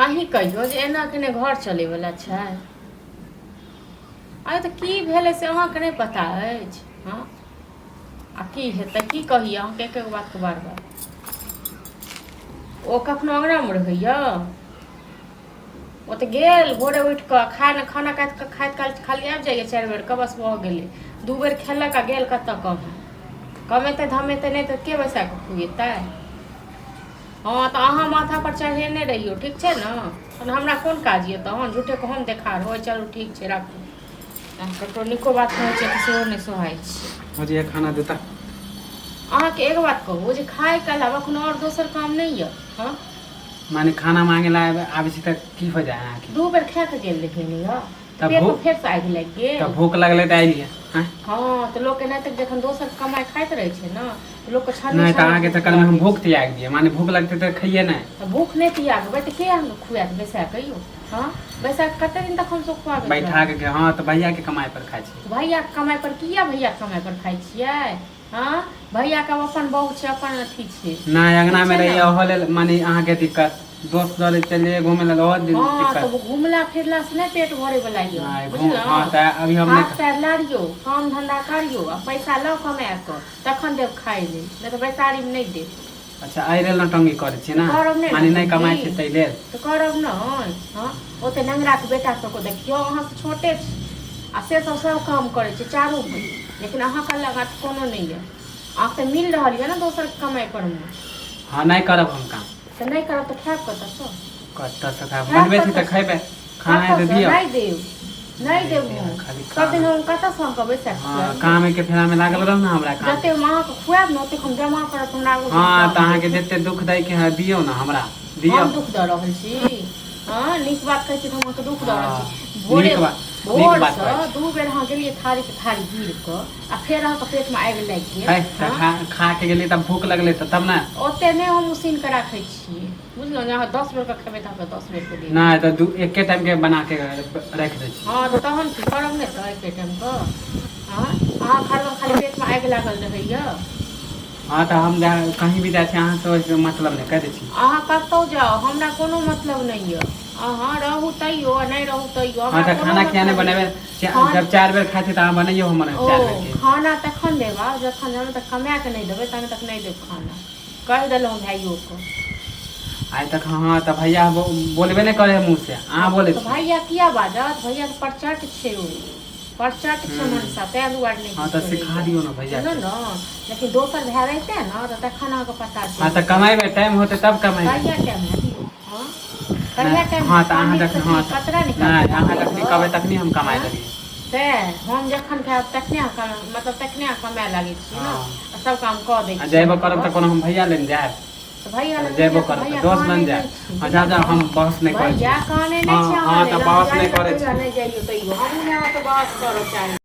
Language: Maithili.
अहीं कहियौ जे एना केने घर चलैवला छै? आइ तऽ की भेलै से अहाँके नहि पता अछि? हँ, आ की हेतै? की कही अहाँके एक एक बातके बार बार। ओ कखनो अङ्गनामे रहैया? ओ तऽ गेल भोरे उठि कऽ खाना खाना खाइत खाइत काल खाली आबि जाइए 4 बेरके, बस भऽ गेलै। 2 बेर खेलक आ गेल कतऽ कमाय। कमेतै धमेतै नहि तऽ के बैसा कऽ खुएतै? हँ, तऽ अहाँ माथापर चढ़ेने रहियौ, ठीक छै ने? तहन हमरा कोन काज यऽ? तहन झूठेके हम देखार होइ। चलू, ठीक छै, राखू। ककरो नीको बात कहै छै तऽ सेहो नहि सोहाइ छै। भौजी, खाना देता। अहाँके एक बात कहू जे खायके अलावा कोनो आओर दोसर काम नहि यऽ? हँ। माने खाना मांगे ला आबै छी तऽ की हो जाए अहाँके? 2 बेर खा कऽ गेल रहियै ने यऽ। तऽ पेटमे भूख फेरसँ आगि लागि तऽ गेल। भूख लगलै तऽ अयलियै आँय? हँ, तऽ लोक एनाहिते जखन दोसर कमाइ खाइत रहै छै ने, तऽ लोकके छानै नहि तऽ छानै अहाँके भूख चक्करमे हम लागै भूख छै। त्यागि दियै? माने भूख लगतै तऽ खैयै नहि? तऽ भूख नहि त्यागबै तऽ के अहाँके खुआएत बैसा कऽ यौ? हँ, बैसा कऽ कते दिन तक हमसभ खुआबैत बैठा रहब? के। हँ, तऽ भैयाके कमाइ पर खाइ छी। भैयाके कमाइ पर किया? भैयाके कमाइ पर खाइ छियै? हँ, भैयाके आब अपन बहू छै, अपन अथी छै। नहि। ठीक अङ्गनामे छै ने? रहियै, ओहो लेल माने अहाँके दिक्कत। दोस्त दरे चलि जइयै घूमे लेल, ओहो दिन हँ, तऽ दिक्कत। घुमला फिरला से नहि पेट भरे वाला यऽ। नहि घूम। बुझलहुँ? हँ, तऽ अभी हम हाथ नहि पैर लारियौ, काम धंधा करियौ आ पैसा लऽ कमाए कऽ, तखन देब खाय लेल, नहि तऽ बैसारीमे नहि देब। अच्छा, एहि लेल नौटंकी करै छियै तऽ ने? करब नहि माने नहि कमाइ नौटंकी? छै ताहि लेल? तऽ करब नहि? हँ, ओते नंगराके बेटा सबके देखियौ, अहाँसँ छोटे छै आ से सब सब काम करै छै चारू भाय, लेकिन अहाँके लग कोनो नहि यऽ। अहाँके तऽ मिल रहल यऽ ने दोसरके कमाइ परमे। हँ, नहि करब हम काम। तऽ नहि करब तऽ खायब कतऽसँ? कतऽसँ खायब? खायब बनबै छी तऽ कतऽसँ? खयबै। खाना हेतै। कतऽसँ? दिअ। नहि देब, नहि देब। हम खाली सब दिन खाना हम कतऽसँ अहाँके बैसा कऽ हँ, खुआएब यौ? कामेके फेरामे लागल रहू ने, हमरा काम। जतेक हम अहाँके खुआएब ने, ओतेक हम जमा करब, हमरा आगू हँ, तऽ काम अहाँके देब। जते दुख दैके है, दियौ ने हमरा, दियौ। हम दुख दऽ रहल छी? हँ, नीक बात कहै छी तऽ हम अहाँके दुख दऽ रहल छी? भोरे नीक बात, नीक बात कहै भोरसँ छी। 2 बेर अहाँ गेलियै थारीके थारी गिर कऽ आ फेर अहाँके पेटमे आगि लागि गेल। है तऽ हँ। खा के गेलियै तब भूख लगलै तऽ तब ने। ओते नहि हम उसीन कऽ राखै छियै, बुझलहुँ? जे अहाँ 10 बेरके खेबै तऽ अहाँके 10 बेरके देब। नहि तऽ दू एके टाइमके बना के राखि दै छी। हँ, तऽ तहन की करब? नहि तऽ एके टाइमके। हँ, अहाँके हरदम खाली पेटमे आगि लागल रहैए। हँ, तऽ हम जा कहीं भी जाइ छी, अहाँसँ ओहिसँ मतलब नहि, कहि दै छी। अहाँ कतहु जाउ, हमरा कोनो मतलब नहि यऽ। अहाँ रहू तैयो आ नहि रहू तैयो, हँ, हमरा तऽ कोनो खाना किया नहि मतलब बनेबै? नहि। खान जब 4 बेर खाइ छी तऽ अहाँ बनैयौ हमर ओ 4 बेरके। खाना तखन देब आब जखन जामे तक कमा कऽ नहि देबै तामे तक नहि देब खाना। कहि देलहुँ भाइयोके। आइ तक। हँ, तऽ भैया बोलबे नहि करै है मुँह से, अहाँ बोलै तऽ छी। भैया किया बाजत? भैया तऽ परचट छै, ओ परचट छै मनसा, ताहि दुआरे नहि हँ, किछु तऽ सिखा करैए। दियौ ने भैयाके। बुझलहुँ ने? लेकिन दोसर भाय रहितै ने तऽ तखन अहाँके पता हँ, तऽ चलितै। कमेबै, टाइम होतै तब कमेबै। कहिया टाइम हैत यौ? हँ, कहिया नहि टाइम हँ, हैत? तऽ अहाँ पण्डितसँ जखन की हँ, तऽ पतरा नहि, निकालबै अहाँ जखनी कहबै अहाँके? तखनी हम कमाइ हँ, लगबै। सएह हम जखन खायब तखने अहाँ मतलब तखने अहाँ कमाए लागै छियै ने? हँ। आ सब काम कऽ दै आ छियै जयबो करब अहाँके। तऽ कोनो हम भैया लग जायब? तऽ भैया लग नहि जयबो जायब तऽ करब तऽ भैया दोस्त कानै लग नहि जायब। छै। हँ, जा बुझलहुँ जा, ने? हम बहस नहि करै छी। भैया कानै हँ नहि छै अहाँ हँ, लेल। तऽ अहाँ बहस नहि जाइयौ करै तैयो आ छी। नहि जाइयौ तैयो, हमहूँ नहि अहाँसँ बहस करऽ चाहै।